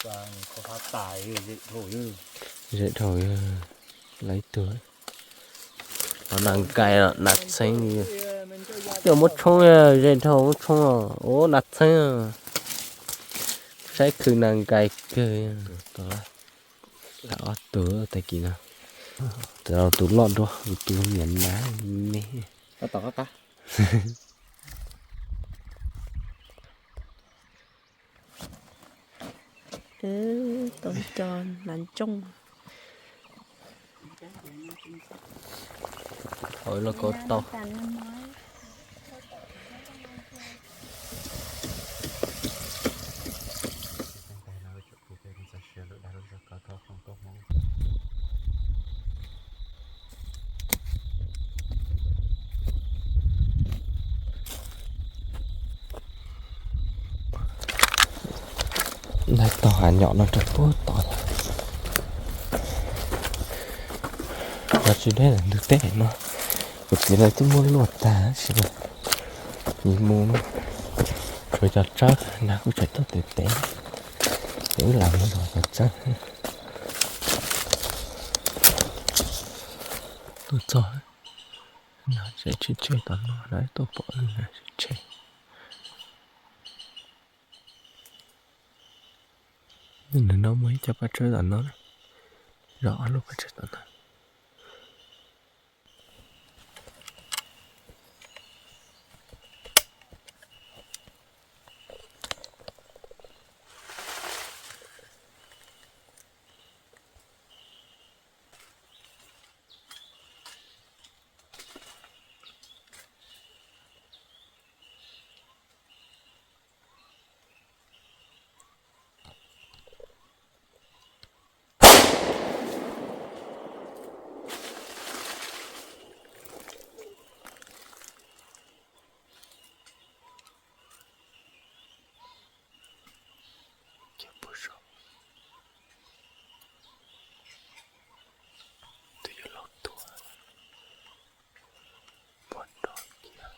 Zem dhau, lawv ib tug. Ho nas nkais los nas txheeb li. Twb muab tshoob, zem dhau muab tshoob os. Ua nas txheeb. Saib khw nas nkais kawg. Tau ob tug tag kis no. Txawm tus loj dua, tus nyiam nas me. Tau cov nas ntsooj. Los kov tau. Lawv tau hav nyom no rau puag tod. Los tsis deb ntug teb no, kuv txiv lawv twb muab luaj tag tab sis mus tshuav cov tsawb na kuj tseem tuaj tes tes, ces wb lam mus nrog cov tsawb. Tuaj txog no tseem tshem tshem tom no na, tuaj pom wb na tshem tshem. Nws no muaj ib co paj tsawb tom no, zov ob lub paj tsawb tom no. Ces puag saum twb yuav laub tuaj, puag nrog kiag.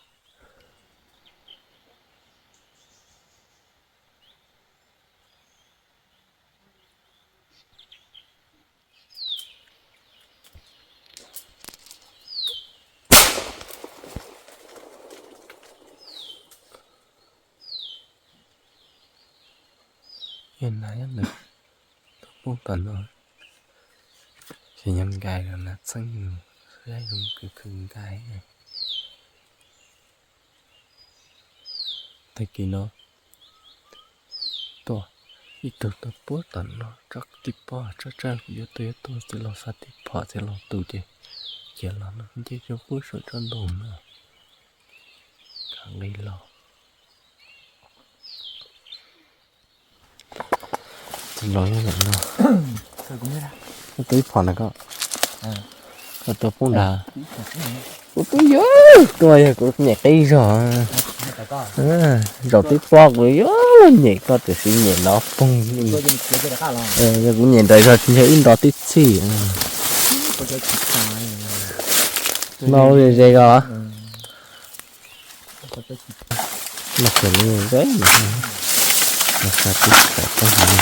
Yog nas nyob ntawd, tuaj poob tom no, ces nyob nkais los nas txheeb, zoo khwv khwv nkais. Tag kis no tuaj ib tug tuaj puag tom no tsob tib pob, tsob tsawb kuv yuav tuaj yuav tuaj txiv los xa tib phom txiv los tus ces cia los no nce rau puag saum tsob ntoo no. Khav nqi los. Tus los yog lam no. Tus ib phom na koj. Koj tua poob nrad. Kuv twb yuav tua yog kuv nyem qib zog. Zaum tib pob kuv yuav nyem koj tiam sis nyem nov poog. Yog kuv nyem nraim zog tsis ntshe wb nto tib txhij. No ze ze os. Mas kawg li nqe, mas xa tib tawm tag li,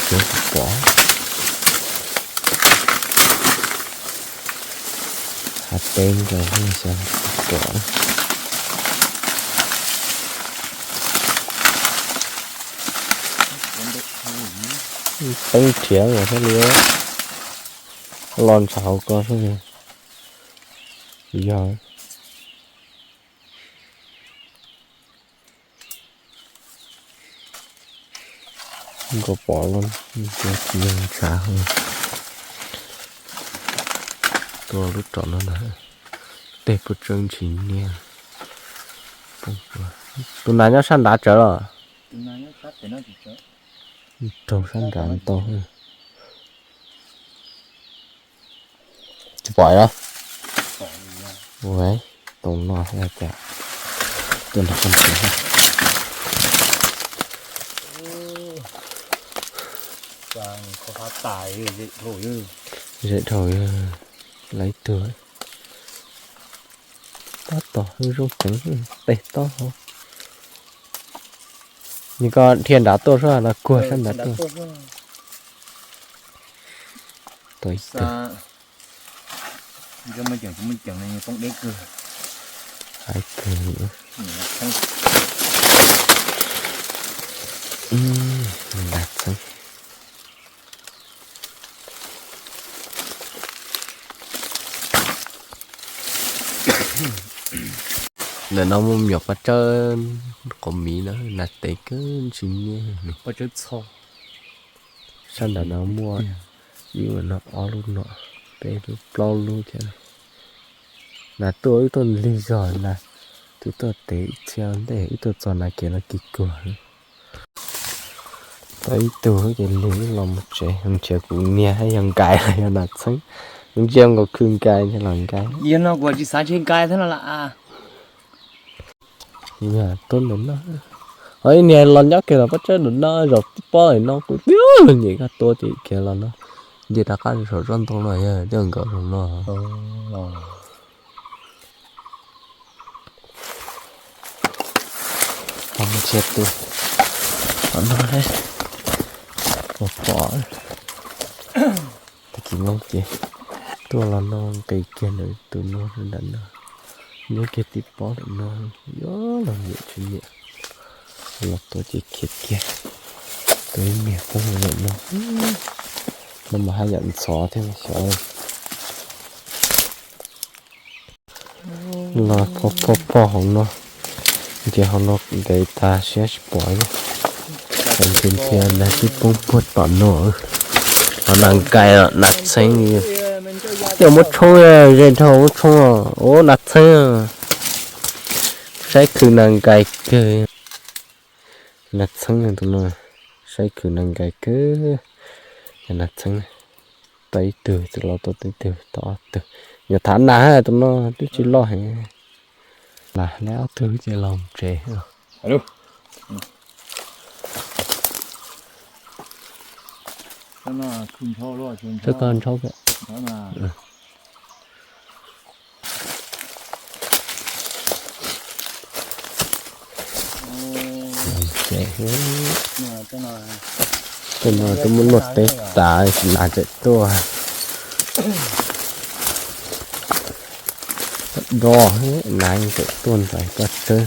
tsis pom. Hav teb nkaus xyov tsis pom. Teeb rhiav los thiaj li los ntshav hauv ko xwb. Yog. Nkaus pom los ntshav. Tua lub rov no ntag. Tej puas tsawb ntshis niag. Tus nas nyob sab nrad tsawv los? Raug sab nrad ntau. Tsis pom los? Ua, tus no cas tuaj nrog koj nrhiav. Zem dhau, lawv ib tug. Tab tom zoo tseev, pem tob hauv. Nws koj dhia nrad tuaj sub los kuag sab nrad tuaj. Tua ib tug. Haib kawg. Nrad txheeb. Ntawm no muaj me nyuam paj tsawb qos miv na, nas tev kawg tsis nyiaj. Sab nram no muaj ib ua no ob lub no, peb lub plaub lub thiab. Nas tuaj wb tuaj lig zog na, twb tuaj tev ib txhia ntej wb tuaj txog nas kiag no kis kuag. Tau ib tug ces lig los mus tsev, nrhiav kuv niag yog nkais los yog nas txheeb, ntsia nkaus khw nkais los nkais. Yog no kuv tsis xav ntshe nkais thiab no las. Tuaj ntawm no, ho ib niag los nyob kiag los pob tsawb ntawm no, zaum tib pob no kuv twb los nyem koj tua ces kiag los no, nce rov qab saum tsob ntoo no yog twb nkaus zoo no. Ntsia tus, qhov no pom, tag kis no ces tuaj los no nqis kiag ntawm tus no nram no, nyob kiag tib pob ntawm no, yuav los niam tsis niam, los tua ces khiav kiag, tua ib niag poob ntawm no, no mas haj yam ntxhov thiab xyov. Los pog pog pog hauv no, ces hauv no ntev tas siab tsis pom li. Ces nthia nthia na twb poob puag tom no. Ho nas nkais los nas txheeb, coj muab tshoob, ze dhau muab tshoob, ua nas txheeb. Saib khw nas nkais kawg. Nas txheeb tus no, saib khw nas nkais kawg. Yog nas txheeb, tau ib tug, txiv laus tau ib tug, tau ob tug. Nyuam thav nas tus no twb tsis loj heev. Las lawm ob tug ces los tsev. Tso koj ntshauv. Tej no twb muab luaj teb tas tsis nas tseem tuaj. Do nas tseem tuaj ntxais paj tsawb.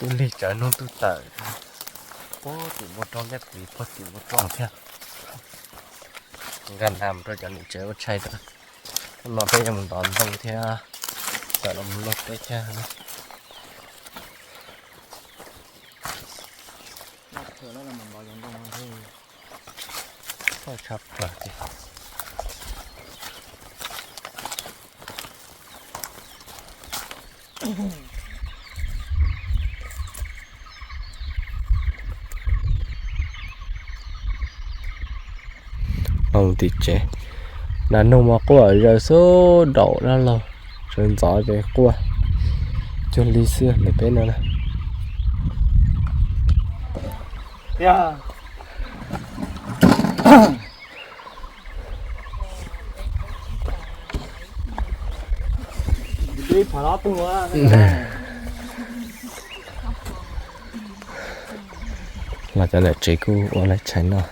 Tub lig tsawv nug tub tawm, puag tim npoo roj, ntiaj teb puag tim npoo roj thiab. Nkag nag mus rau cov niam tsev ua tshais rau. Hnub no peb yuav mus ntov ntoo thiab tawm los mus luaj teb thiab. Tshaj plaws tiag. Los tim tsev, nas noog mas quaj zaws xub daum dab laug, sawv ntxov ces quaj cuag li xwb ntawm peb no na. Los cov niam tsev kuj ua lawv tshais noj.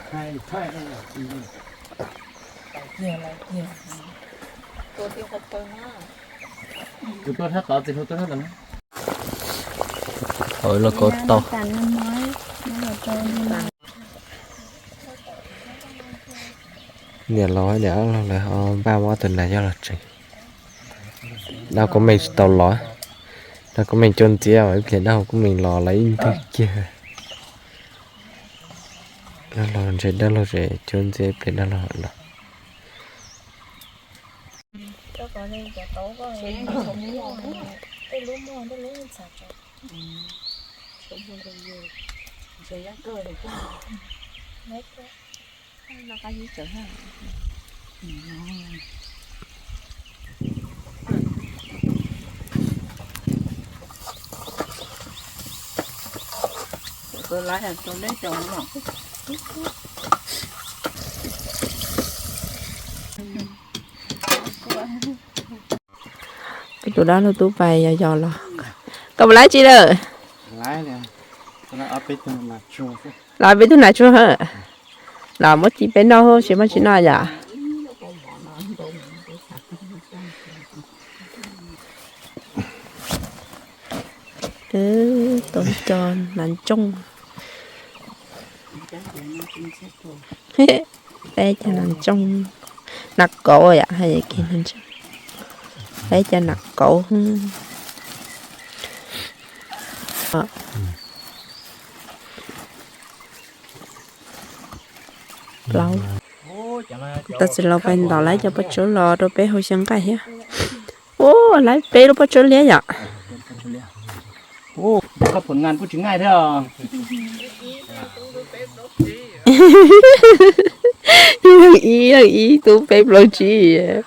Hauv lauj kaub tau. Niam laus niam ob laug lawv ho npaj muab ob tug nas coj los tsev. Dab Koob Meej tsis tau los, dab Koob Meej cuab ntxiab, ib pliag dab Koob Meej los lawv ib ntwg kiag. Dab laug ntshe dab laug tseem cuab ntxiab, ib pliag dab laug los. Peb tus dab laug tub pais yos yos los. Koj mus laib tsi lawm? Los peb tug nas tsuag, los muab ci peb noj, tsis muaj tsis noj yom. Tau cov nas ntsooj. Peb cov nas ntsooj, nas kauv yom, peb cov nas kauv. Plaub. Tab sis los pais ntaus lawv cov pob tsuab los rau peb haus xyaw nqaij thiab. Ua, lawv peb lub pob tsuab liab yom. Ib leeg ib tub peb plaub tsib.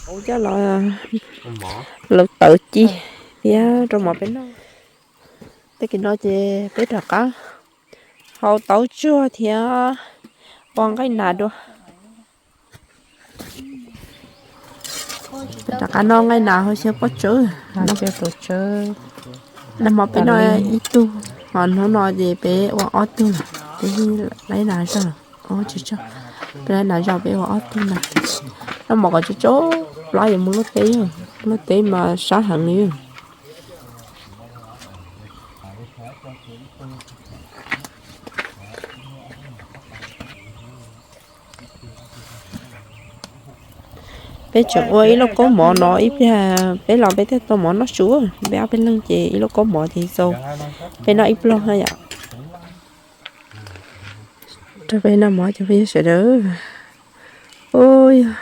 Coj los, los tawv ci thiab rau mov peb noj. Tag kis no ces peb rov qab haus taub tsuag thiab ua nqaij nas dua. Peb rov qab noj nqaij nas haus xyaw pob tsuab, noj xyaw pob tsuab. Noj mov peb noj ib tug, ho hnub no ces peb ua ob tug lawm, peb laib nas zog, peb laib nas zog peb ua ob tug na. Noj mov kom tsaus tsaus plab yuav mus luaj teb, luaj teb mas sab heev li. Peb tseem ua ib lauj kaub mov no ib pliag, peb los peb thiaj tau mov noj su. Peb ob peb leeg ces ib lauj kaub mov ces txaus peb noj ib pluag na yom. Rau peb noj mov cov phooj ywg sawv daws. Ub, yog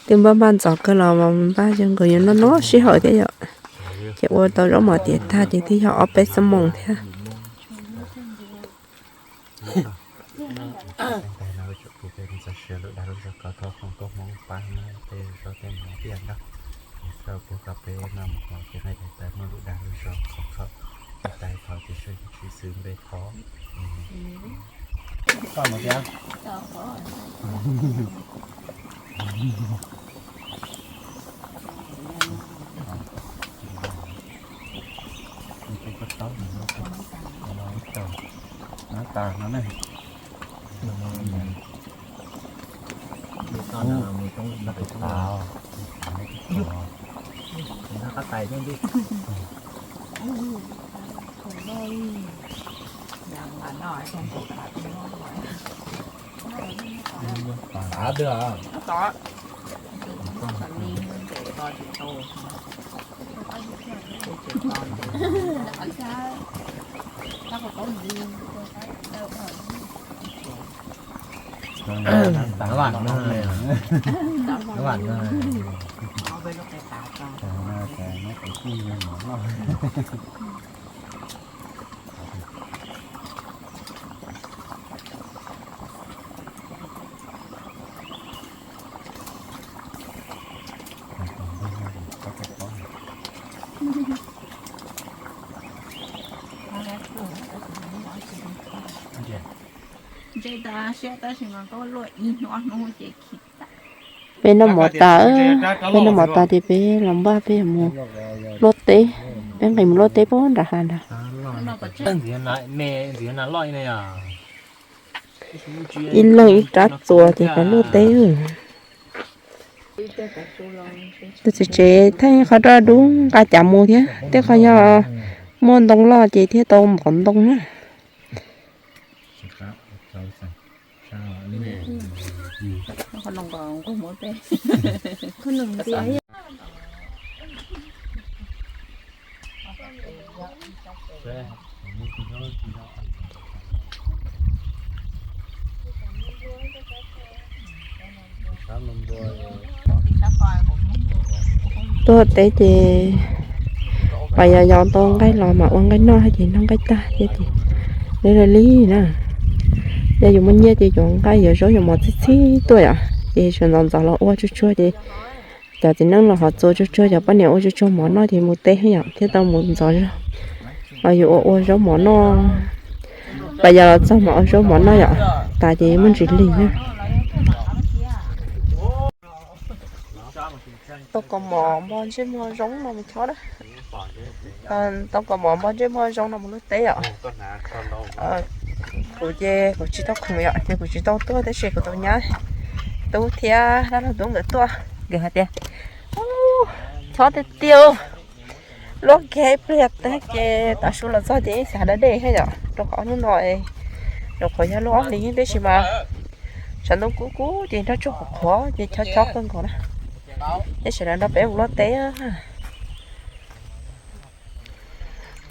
twb npaj npaj ntxov kawg los npaj zoo nkaus yuav noj noj sij hawm thiab yom. Ces ua tau zaub mov tiav tag ces twb yog ob peb xuab moos thiab. Peb noj mov tas, peb noj mov tas ces peb los npaj peb yuav mus luaj teb, peb nqis mus luaj teb puag nram hav ntag. Ib leeg ib rab txuas ces peb luaj teb. Tus txiv tsev thaij qhov roj dub nqa cas mus thiab, tej qhov yog muaj ntoo loj ces thiaj tau npov ntoo na. Tuaj teb ces pas yos yos tau nqaij los mas ua nqaij noj thiab ces noj nqaij tag thiab ces li li na. Yog yus muaj nyiaj ces yuav nqaij yuav zaub yuav mov txhij txhij tuaj yom, ces sawv ntxov ntxov los ua tsuag tsuag ces cov txiv neej los ho txua tsuag tsuag, cov poj niam ua tsuag tsuag mov noj ces mus teb yom, thiaj tau mus ntxov zog. Los yus ua ua zaub mov noj, pas yos los txog mas ua zaub mov noj yom, tas ces muaj ntsis lig na. Tau kaus mom npog ntsej muag zoo no mus chob na. Tau kaus mom npog ntsej muag zoo no mus luaj teb yom. Kuv ces kuv tsis tau khoom yom, ces kuv tsis tau tuaj tab sis kuv tus nyab tub thiab dab laug tub nkawd tuaj, nkawd hais tias chob tiag tiag, luaj kiag ib pliag tag ces tav su los txog ces ib xav da dej thiab yom, rau qhov hnub no, rau qhov yog luaj ob hlis tab sis mas sawv ntxov kub kub ces nrog tsuag qhuav qhuav ces chob chob kawg nkaus na. Ces sawv daws nrog peb mus luaj teb.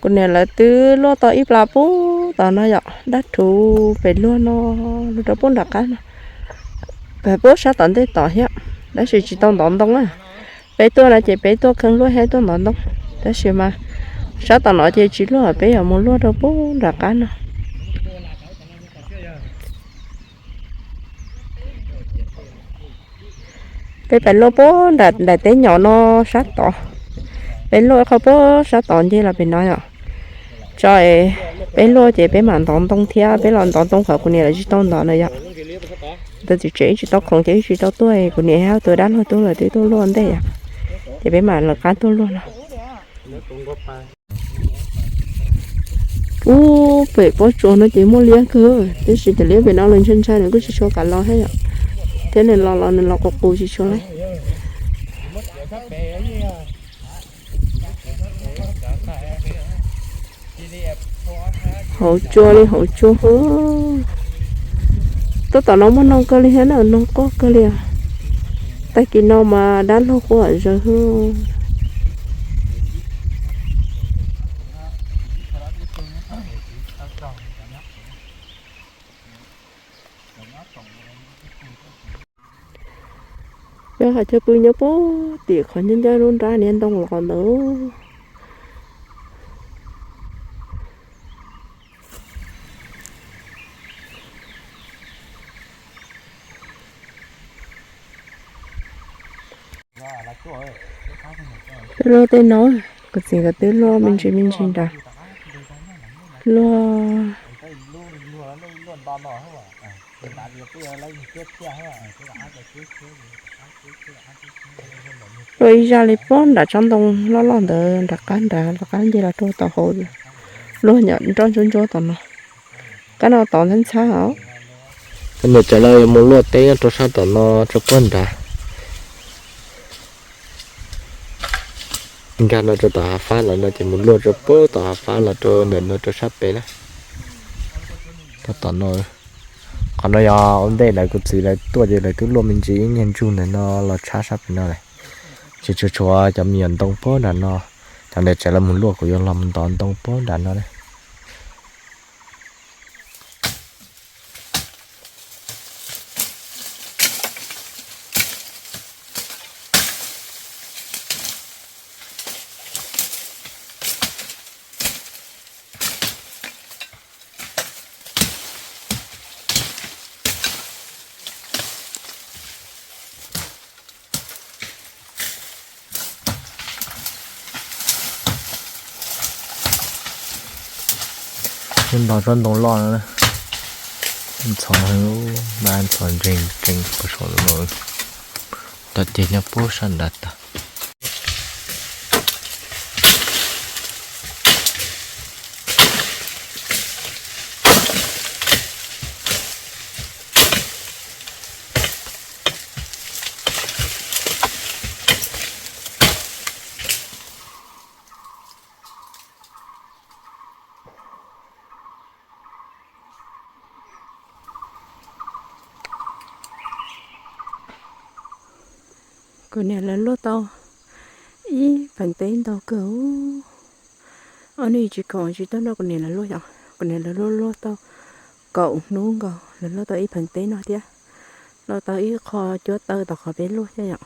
Kuv niam lawv twb luaj tau ib plag pub tom no yom, dab rhuv pem luag no, luag rau pub nram qab no, pem pub sab tom ntej tom thiab, tab sis tsis tau ntov ntoo na. Peb tuaj no ces peb tuaj kheev luaj thiab tuaj ntov ntoo, tab sis mas sab tom no ces tsis luaj, peb yuav mus luaj rau pub nram qab no. Peb pais luaj pub nram daim teb nyom no sab tod, peb luaj ib qho pub sab tod nce los pem no yom. Tso, peb luaj ces peb mam ntov ntoo thiab, peb los ntov ntoo qhov kuv niam lawv tsis tau ntov na yom. Tus txiv tsev ib tsis tau khoom ces ib tsis tau tuaj, kuv niam thiab tus dab laug tub lawv twb tuaj luaj ntej yom, ces peb mam lawv qab tuaj luaj no. Ub, pem pob tsuas no ces muaj liab kawg, tab sis cov liab pem no los ntshai ntshai nws kuj tsis tshua kam los thiab yom, thiab nws los los nws los qus qus tsis tshua lawm. Hauv tsua li hauv tsua hwv. Tuaj tom no muaj noog kawg li thiab na, noog quaj kawg li os. Tag kis no mas dab laug quaj zaws hwv. Cov hav cog pw nyob puag tim qhov ncaj ncaj lub nrab niag ntoo los ntawd. Twb luaj tej no, kuv txiv nkawd twb luaj me ntsis me ntsis nrad. Luaj luaj ib zaj li puag nram tsob ntoo loj loj ntawd nram qab nrad, rov qab nce los rau tom hauv, luaj nyob nroj ntsuab ntsuab tom no. Qab no tod ntxhab ntxhab os. Cov niam tsev lawv yuav mus luaj teb nyob rau sab tom no rau puag nrad. Nkag no rau tom hav fab lawm no ces mus luaj rau puag tom hav fab los rau ntawm no rau sab pem na. Rau tom no, qhov no yog ua ntej lawv kuv txiv lawv tuaj ces lawv twb luaj me ntsis ib nyuag ntsug ntawm no los tshab sab pem no lawm. Ces tshuav tshuav cov me nyuam ntoo puag nram no. Cov niam tsev lawv mus luaj kuv yuav los mus ntov ntoo puag nram no na. Nto tsob ntoo loj no, ntxhov, ntxhov ntsees tsees puag saum no, tog ceg nyob puag sab nrad tag. Kuv niam lawv luaj tau ib pheev teb ntau kawg. Ob hnub tsis khoom tsis tuaj nrog kuv niam lawv luaj yom. Kuv niam lawv luaj luaj tau kaum hnub nkaus lawv luaj tau ib pheev teb no thiab. Luaj tau ib qho cuab taw tom qhov peb luaj thiab yom.